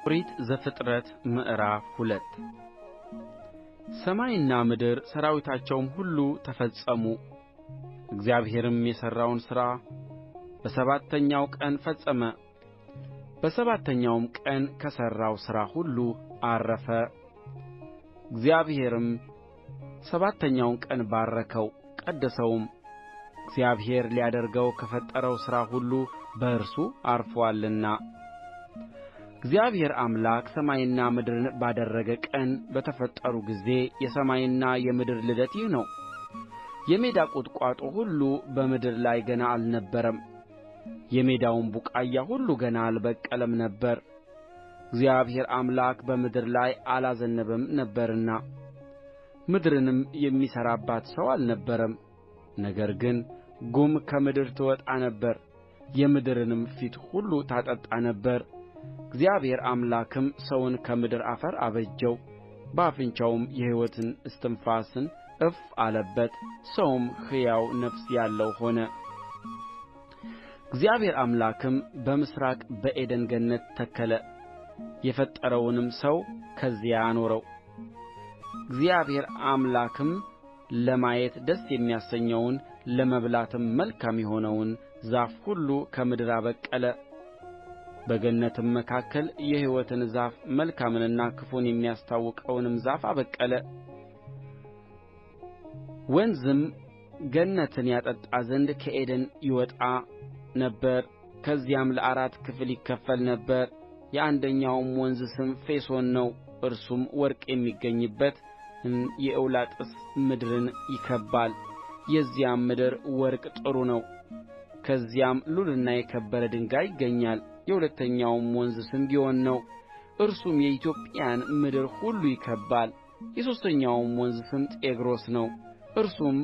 ኦሪት ዘፍጥረት ምዕራፍ 2 ሰማይና ምድር ሠራዊታቸውም ሁሉ ተፈጸሙ። እግዚአብሔርም የሠራውን ሥራ በሰባተኛው ቀን ፈጸመ፣ በሰባተኛውም ቀን ከሠራው ሥራ ሁሉ ዐረፈ። እግዚአብሔርም ሰባተኛውን ቀን ባረከው ቀደሰውም፣ እግዚአብሔር ሊያደርገው ከፈጠረው ሥራ ሁሉ በእርሱ ዐርፎአልና። እግዚአብሔር አምላክ ሰማይንና ምድርን ባደረገ ቀን በተፈጠሩ ጊዜ የሰማይና የምድር ልደት ይህ ነው። የሜዳ ቍጥቋጦ ሁሉ በምድር ላይ ገና አልነበረም፣ የሜዳውም ቡቃያ ሁሉ ገና አልበቀለም ነበር፣ እግዚአብሔር አምላክ በምድር ላይ አላዘነበም ነበርና፣ ምድርንም የሚሠራባት ሰው አልነበረም። ነገር ግን ጉም ከምድር ትወጣ ነበር፣ የምድርንም ፊት ሁሉ ታጠጣ ነበር። እግዚአብሔር አምላክም ሰውን ከምድር አፈር አበጀው፣ በአፍንጫውም የሕይወት እስትንፋስን እፍ አለበት፣ ሰውም ሕያው ነፍስ ያለው ሆነ። እግዚአብሔር አምላክም በምሥራቅ በዔድን ገነት ተከለ፣ የፈጠረውንም ሰው ከዚያ አኖረው። እግዚአብሔር አምላክም ለማየት ደስ የሚያሰኘውን ለመብላትም መልካም የሆነውን ዛፍ ሁሉ ከምድር አበቀለ። በገነትም መካከል የሕይወትን ዛፍ መልካምንና ክፉን የሚያስታውቀውንም ዛፍ አበቀለ። ወንዝም ገነትን ያጠጣ ዘንድ ከዔድን ይወጣ ነበር፣ ከዚያም ለአራት ክፍል ይከፈል ነበር። የአንደኛውም ወንዝ ስም ፊሶን ነው፣ እርሱም ወርቅ የሚገኝባትን የኤውላጥ ምድርን ይከብባል። የዚያም ምድር ወርቅ ጥሩ ነው፣ ከዚያም ሉልና የከበረ ድንጋይ ይገኛል። የሁለተኛውም ወንዝ ስም ግዮን ነው፣ እርሱም የኢትዮጵያን ምድር ሁሉ ይከብባል። የሦስተኛውም ወንዝ ስም ጤግሮስ ነው፣ እርሱም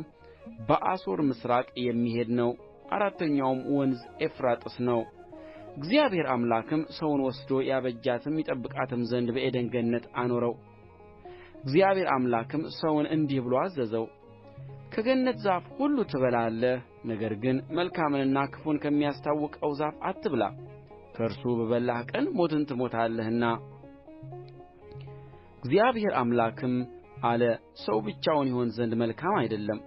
በአሦር ምሥራቅ የሚሄድ ነው። አራተኛውም ወንዝ ኤፍራጥስ ነው። እግዚአብሔር አምላክም ሰውን ወስዶ ያበጃትም ይጠብቃትም ዘንድ በዔድን ገነት አኖረው። እግዚአብሔር አምላክም ሰውን እንዲህ ብሎ አዘዘው፣ ከገነት ዛፍ ሁሉ ትበላለህ፣ ነገር ግን መልካምንና ክፉን ከሚያስታውቀው ዛፍ አትብላ፣ ከእርሱ በበላህ ቀን ሞትን ትሞታለህና። እግዚአብሔር አምላክም አለ፣ ሰው ብቻውን ይሆን ዘንድ መልካም አይደለም፣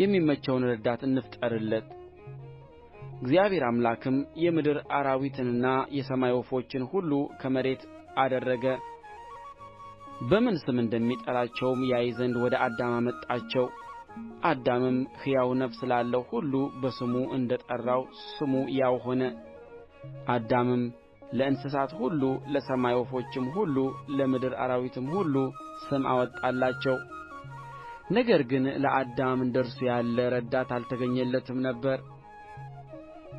የሚመቸውን ረዳት እንፍጠርለት። እግዚአብሔር አምላክም የምድር አራዊትንና የሰማይ ወፎችን ሁሉ ከመሬት አደረገ፣ በምን ስም እንደሚጠራቸውም ያይ ዘንድ ወደ አዳም አመጣቸው። አዳምም ሕያው ነፍስ ላለው ሁሉ በስሙ እንደ ጠራው ስሙ ያው ሆነ። አዳምም ለእንስሳት ሁሉ፣ ለሰማይ ወፎችም ሁሉ፣ ለምድር አራዊትም ሁሉ ስም አወጣላቸው። ነገር ግን ለአዳም እንደ እርሱ ያለ ረዳት አልተገኘለትም ነበር።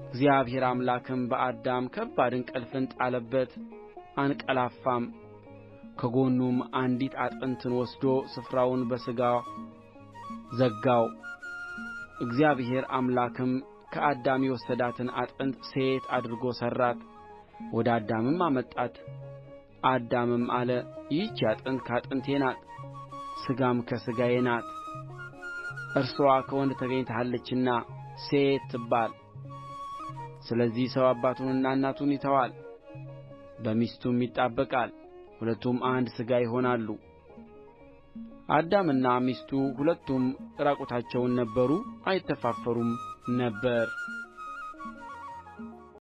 እግዚአብሔር አምላክም በአዳም ከባድ እንቅልፍን ጣለበት፣ አንቀላፋም። ከጎኑም አንዲት አጥንትን ወስዶ ስፍራውን በሥጋ ዘጋው። እግዚአብሔር አምላክም ከአዳም የወሰዳትን አጥንት ሴት አድርጎ ሠራት፣ ወደ አዳምም አመጣት። አዳምም አለ፣ ይህች አጥንት ከአጥንቴ ናት፣ ሥጋም ከሥጋዬ ናት። እርስዋ ከወንድ ተገኝታለችና ሴት ትባል። ስለዚህ ሰው አባቱንና እናቱን ይተዋል፣ በሚስቱም ይጣበቃል፣ ሁለቱም አንድ ሥጋ ይሆናሉ። አዳምና ሚስቱ ሁለቱም ዕራቁታቸውን ነበሩ፣ አይተፋፈሩም ነበር።